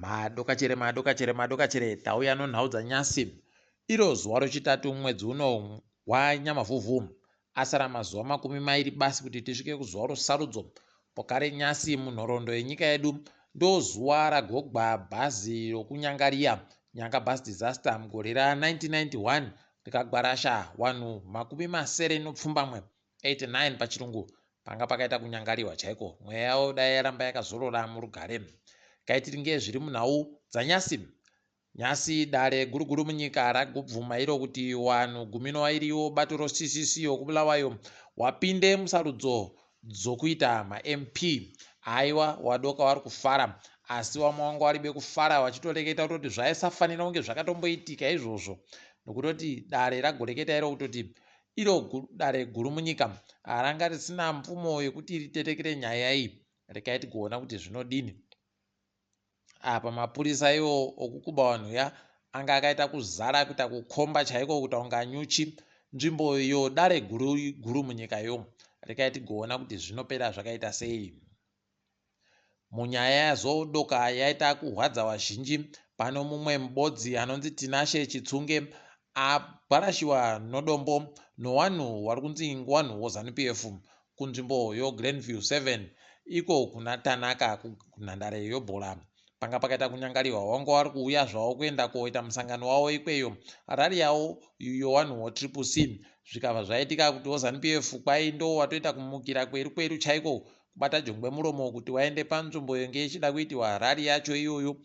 Madokachere madokachere madokachere tauya nonhau dzanyasi iro zuva rechitatu mwedzi uno wanyamavhuvhu. Asara mazuva 20 basi kuti tisvike kuzuva rosarudzo. Pokare nyasi munhoroondo yenyika yedu ndozuva ragogwa bhazi rokuNyanga riya, Nyanga Bus Disaster mugore ra1991 rikagwarasha vanhu 78, 89 pachirungu. Panga pakaita kunyangariwa chaiko. Mweya yavo dai yaramba yakazorora murugare. Kaitiringe zviri munhau dzanyasi. Nyasi dare guru guru munyika ragobvuma iro kuti wanhu gumi nowairi wobato roCCC wokuBulawayo wapinde musarudzo dzokuita maMP. Aiwa wadoka wari kufara asi wamwe wanga waribe kufara wachitoreketa kutoti zvaisafanira kunge zvakatomboitika izvozvo nokutoti dare ragoreketa iro kutoti iro dare guru munyika ranga risina mvumo yekuti ritetekere nyaya iyi. Rekai tigoona kuti zvinodini. Apa mapurisa iwo okukuba vanhu ya anga akaita kuzara kuita kukomba chaiko kuita kunga nyuchi nzvimbo iyo dare guru guru munyika yo. Rekai tigoona kuti zvinopera zvakaita sei. Munyaya yazodoka yaita kuhwadza vazhinji pano mumwe mubodzi anonzi Tinashe Chitsunge agwarashiwa nodombo nowanhu wari kunzi wanhu woZanu PF kunzvimbo yoGlenview 7 iko kuna Tanaka kunhandare yobhora. Panga pakaita kunyangariwa wanga wari kuuya zvawo kuenda koita musangano wavo ikweyo rari yawo yowanhu woTriple C zvikabva zvaitika kuti woZanu PF kwai ndo watoita kumukira kweru kweru chaiko kubata jongwe muromo kuti waende panzvimbo yenge ichida kuitiwa rari yacho iyoyo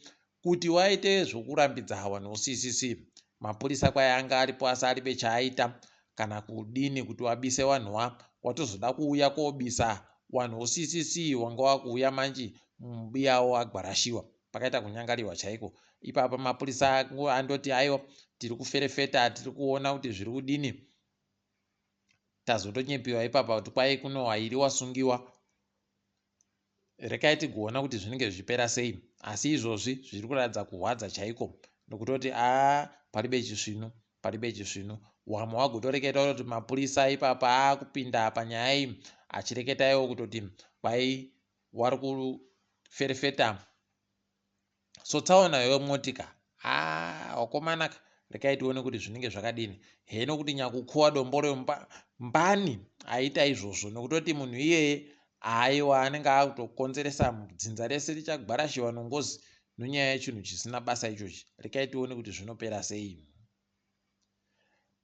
kuti waite zvokurambidza vanhu voCCC. Mapurisa kwai anga aripo asi aribe chaaita kana kudini kuti wabise vanhuwa watozoda kuuya kobisa vanhu voCCC wanga wakuuya manji mubiyawo agwarashiwa. Pakaita kunyangariwa chaiko. Ipapa mapurisa andoti aiwa tiri kuferefeta tiri kuona kuti zviri kudini. Tazotonyepiwa ipapa kuti kwai kuno wairi wasungiwa. Rekai tigoona kuti zvinenge zvichipera sei asi izvozvi zviri kuratidza kuhwadza chaiko nokutoti aa paribe chisvinu paribe chisvinu. Wamwe wagotoreketa kutoti mapurisa ipapa akupinda panyaya iyi achireketa iwo kutoti kwai wari kuferefeta So tsaona yomotika haa wakomanaka rekai tione kuti zvinenge zvakadini heno kuti nyakukuwa dombo mbani aita izvozvo nokutoti munhu iyeye aiwa anenge akutokonzeresa dzinza rese richagwarashiwa nongozi nonyaya yechinhu chisina basa ichochi rekai tione kuti zvinopera sei.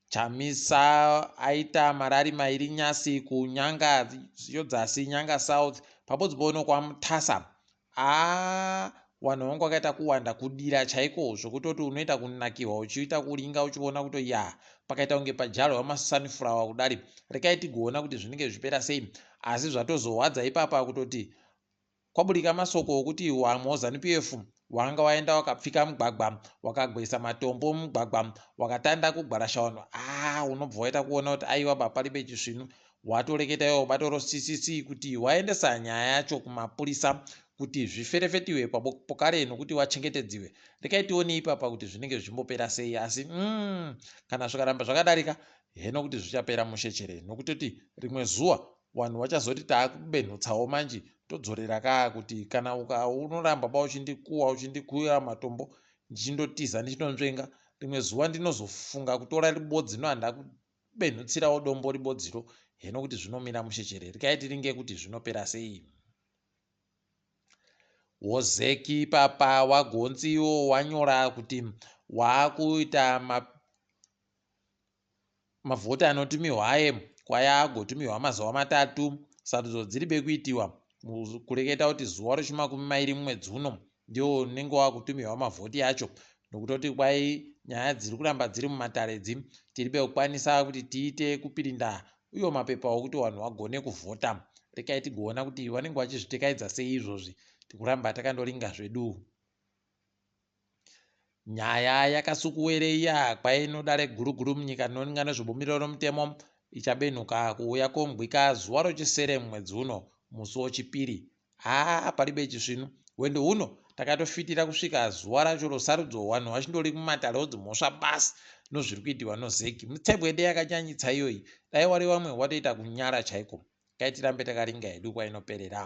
Chamisa aita marari mairi nyasi kuNyanga yodzasi Nyanga South pabodzibono kwaMutasa. Haa vanhu vangu vakaita kuwanda kudira chaiko zvokutoti unoita kunakirwa uchiita kuringa uchiona kuti ya pakaita kunge padyarwa masunflower kudari. Rekai tigoona kuti zvinenge zvichipera sei asi zvatozohwadza ipapa kutoti Kwaburika masoko okuti wamwe woZanu PF wanga waenda wakapfika mugwagwa, wakagwesa matombo mumugwagwa, wakatanda kugwarasha vanhu. Ah, unobva waita kuona kuti aiwa ba paribe chisvinu. Watoreketa iwe bato roCCC kuti waendesa nyaya yacho kumapurisa kuti zviferefetiwe pokare nokuti wachengetedziwe. Rekai tione ipapa kuti zvinenge zvichimbopera sei asi mm, kana zvikaramba zvakadarika heno kuti zvichapera mushe chere nokutoti rimwe zuva Wanhu wachazoti taakubenhutsawo manji todzorera kaa kuti kana uka unoramba ba uchindikuwa uchindikuwira matombo ndichindotiza ndichinonzvenga rimwe zuva ndinozofunga kutora ribodzi no handakubenhutsirawo dombo ribodziro heno kuti zvinomira mushe chere rikai tiringe kuti zvinopera sei. Wozeki ipapa wagonzi iwo wanyora kuti waakuita ma Mavhoti anotumirwa aye kwaya agotumirwa mazuva matatu sarudzo dziri bekuitiwa kureketa kuti zuva rechimakumi mairi mumwedzi uno ndiwo unenge wakutumirwa mavhoti acho nokutoti kwai nyaya dziri kuramba dziri mumatare idzi tiri bekukwanisa kuti tiite kupirinda uyo mapepa okuti vanhu vagone kuvhota. Rekai tigoona kuti vanenge vachizvitekaidza sei izvozvi tikuramba takandoringa zvedu. Nyaya yaKasukuwere iya kwainodare guru guru munyika rinoringa nezvebumbiro romutemo ichabenhuka kuuya kongwika zuva rochisere mumwedzi uno musi wochipiri. Haa paribe chisvinu. Hwendo huno takatofitira kusvika zuva racho rosarudzo vanhu vachindori mumatare odzimhosva basi nozviri kuitiwa noZEC. Mitsebwede yakanyanyitsa iyoyi dai wari vamwe watoita kunyara chaiko. Kai tirambe takaringa hedu kwainoperera.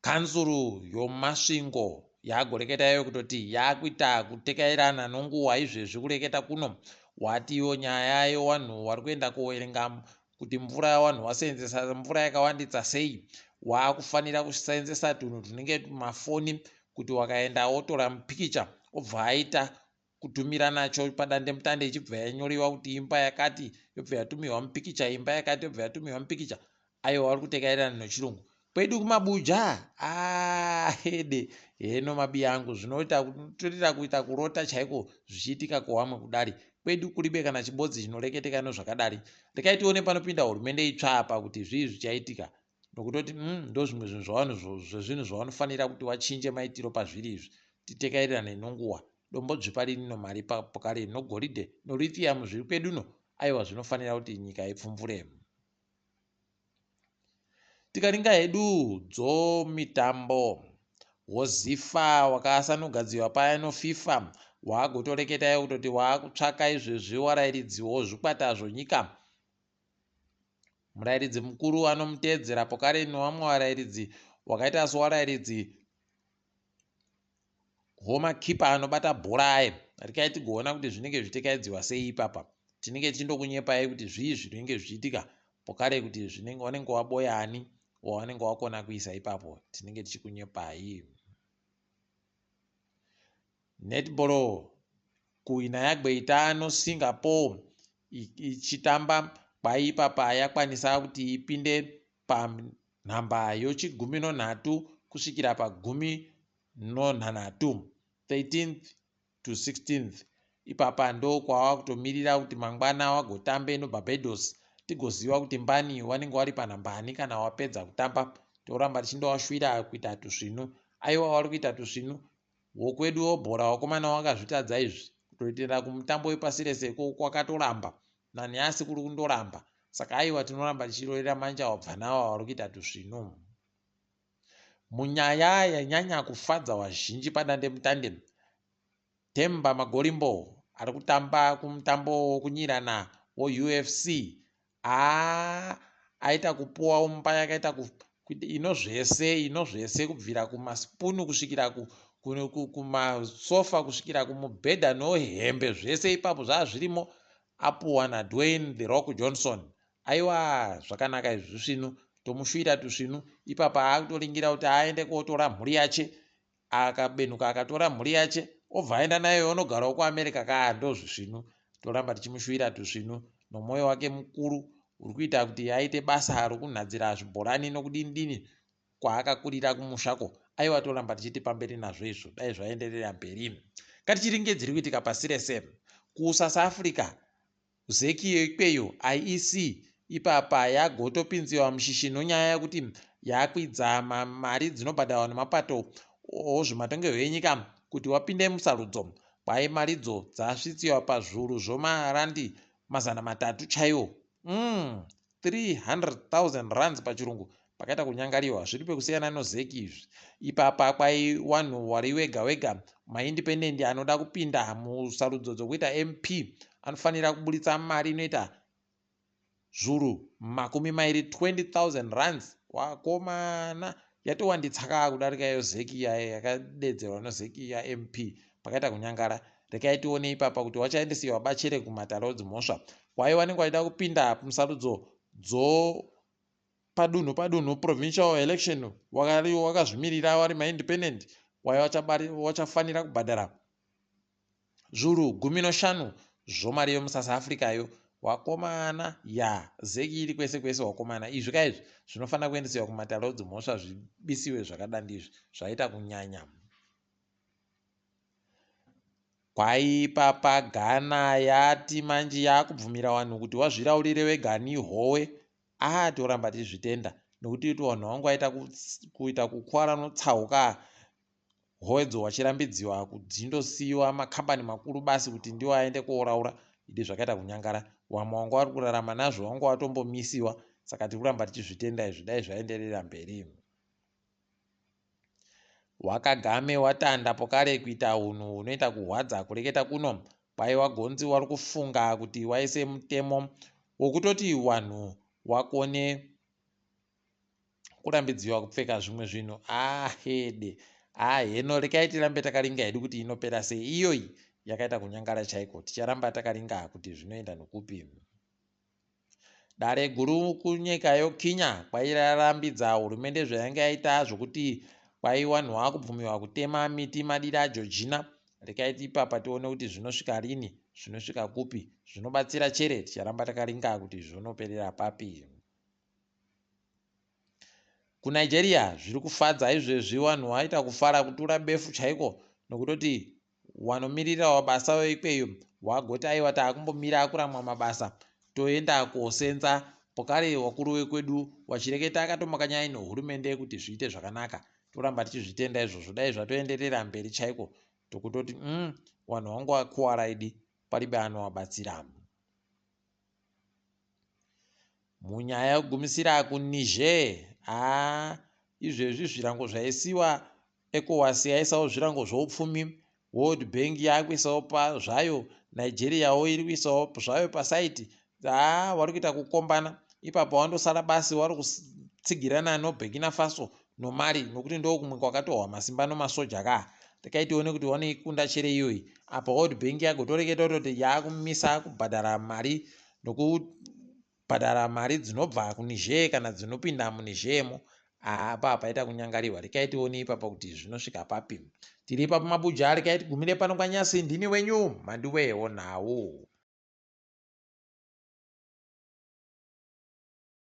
Kanzuru yoMasvingo yagoreketa iyo kutoti yakuita kutekairana nonguwa izvezvi kureketa kuno. Wati iyo nyaya yewanhu wari kuenda kowerenga kuti mvura wanhu waseenzesa mvura yakawandisa sei, wakufanira kuseenzesa tunhu tunenge mafoni kuti wakaenda wotora mupikicha obva aita kutumira nacho padandemutande ichibva yanyoriwa kuti imba yakati yobva yatumirwa mupikicha, imba yakati yobva yatumirwa mupikicha. Aiwa vari kutekairana nechirungu. Kwedu kumabuja ahede heno mabiya angu zvinoita kutoita kuita kurota chaiko zvichiitika kuwamwe kudari. Kwedu kuribe kana chibodzi chinoreketeka nozvakadari. Rekai tione panopinda hurumende itsva apa kuti zvii zvichaitika. Nokutoti ndozvimwe zvinhu zvavanhu zvezvinhu zvavanofanira kuti wachinje maitiro pazviri izvi. Titekairirane nonguwa. Dombo dzvipa rinino mari pakare nogoridhe norithium zviri kweduno aiwa zvinofanira kuti nyika ipfumvure. Tikaringa hedu dzomitambo, woZifa wakasanogadziwa paya noFifa wagotoreketayo kutoti waakutsvaka izvezvi warairidzi wozvikwata zvonyika. Murairidzi mukuru anomuteedzera pokare nevamwe varairidzi wakaita sowarairidzi homakipa anobata bhora aye. Rekai tigoona kuti zvinenge zvichitekaidziwa sei ipapa. Tinenge tichindokunyepai kuti zvii zvinenge zvichiitika pokare kuti zvinenge wanenge waboya ani wawanenge wakona kuisa ipapo. Tinenge tichikunyepai. Netball kuhwina yagweita noSingapore ichitamba kwaipapa yakwanisa kuti ipinde panhamba yochigumi nonhatu kusvikira pagumi nonhanhatu, 13th to 16th. Ipapa ndokwava kutomirira kuti mangwana wagotambe noBarbados tigoziva kuti mbani wanenge wari panhamba ani kana wapedza kutamba. Toramba tichindowashwira kuita tusvinu. Aiwa wari kuita tusvinu. Wokwedu wobhora wakomana wakazvitadza izvi. Kutoitira kumutambo wepasi rese kwakatoramba. Nanhasi kuri kundoramba. Saka aiwa tinoramba tichirovera manja wabvanawa wari kuita tusvinu. Munyaya yanyanya kufadza wazhinji padandemutande, Themba Magorimbo ari kutamba kumutambo wokunyirana woUFC haa aita kupuwa umba yakaita ino zvese ino zvese kubvira kumasipunu kusvikira kumasofa kusvikira kumubhedha nohembe zvese ipapo zvaa zvirimo apuwa naDwayne The Rock Johnson. Aiwa zvakanaka izvi zvisvinu tomushuwira tusvinu ipapa akutoringira kuti aende kotora mhuri yache akabenuka akatora mhuri yache obva aenda nayo onogarawo kuAmerica kaa ndozvisvinu toramba tichimushuwira tusvinu nomwoyo wake mukuru uri kuita kuti aite basa rokunhadzira zvibhorani nokudini dini kwaakakurira kumushako aiwa toramba tichiti pamberi nazvo izvo dai zvaenderera mberi ngatichiringe dziri kuitika pasi rese kuSouth Africa Zec yeikweyo, IEC, ipapa yagotopinziwa mushishi nonyaya yekuti yakwidza mari dzinobhadharwa nemapato ozvematongerwo enyika kuti wapinde musarudzo. Kwai maridzo dzasvitsiwa pazviuru zvomarandi 300 chaiwo. Umm 300,000 rands pachirungu pakaita kunyangariwa zviri pekusiyana noZec izvi. Ipapa kwai wanhu wari wega wega maindependent anoda kupinda musarudzo dzokuita MP anofanira kuburitsa mari inoita zvuru 20, 20,000 rands. Wakomana yatowanditsa kaa kudarika yoZec iya yakadedzerwa noZec yaMP pakaita kunyangara. Rekai tione ipapa kuti wachaendesiwa bachere kumatare odzimhosva. Kwai wanenge wachida kupinda musarudzo dzo padunhu padunhu provincial election wakari wakazvimirira wari maindependent kwai wachafanira kubhadhara zvuru 15 zvomari yomuSouth Africa yo wakomana ya zeki iri kwese kwese wakomana izvi ka izvi zvinofanira kuendesewa kumatare odzimhosva zvibisiwe zvakadandizvi zvaita kunyanya. Kwaipapa Ghana yati manje yakubvumira vanhu kuti wazviraurire wega nihowe ah toramba tichizvitenda nekuti kuti vanhu vangu vaita kuita kukwara notsauka howedzo wachirambidziwa kudzindosiyiwa makambani makuru basi kuti ndiwo aende koraura idi zvakaita kunyangara wamwe wanga vari kurarama nazvo wanga watombomisiwa saka tiri kuramba tichizvitenda izvi dai zvaenderera mberi. Wakagame watanda pokare kuita hunhu hunoita kuhwadza kureketa kuno kwai wagonzi wari kufunga kuti waise mutemo wokutoti wanhu wakone Kurambidziwa kupfeka zvimwe zvinhu ahede aheno rekai tirambe takaringa hedu kuti inopera sei iyoyi yakaita kunyangara chaiko ticharamba takaringa kuti zvinoenda nokupi. Dare guru kunyika yoKenya kwairarambidza hurumende zvainge yaita zvokuti kwaiwanhu wakubvumiwa kutema miti madira aJojina. Rekai ipapa tione kuti zvinosvika rini, zvinosvika kupi, zvinobatsira chere ticharamba takaringa kuti zvinoperera papi. KuNigeria zviri kufadza izvezvi vanhu vaita kufara kutura befu chaiko nokutoti wanomirira mabasa weikweyo wagoti aiwa taakumbomira kuramwa mabasa toenda kosenza pokare wakuru wekwedu wachireketa akatomakanyai nehurumende kuti zviite zvakanaka toramba tichizvitenda izvozvo dai zvatoenderera mberi chaiko tokutoti vanhu vangu vakuwara idi paribe anovabatsira. Munyaya yekugumisira kuNiger, haa izvezvi zvirango zvaisiwa, ECOWAS yaisawo zvirango zvoupfumi, World Bank yakuisawo zvayo, Nigeriawo iri kuisawo zvayo pasaiti. Haa vari kuita kukombana ipapo, wandosara basi vari kutsigirana noBurkina Faso noMali nokuti ndokumwe kwakatohwa masimba nomasoja ka. Rekai tione kuti wanoikunda chere iyoyi. Apa World Bank yagotoreketa kutoti yakumisa kubhadhara mari nokubhadhara mari dzinobva kuNiger kana dzinopinda muNigermo. Apa paita kunyangarirwa. Rekai tione ipapa kuti zvinosvika papi. Tiri ipapo mabuja, rekai tigumire pano kwanyasi. Ndini wenyu Mhanduwe Wonhau.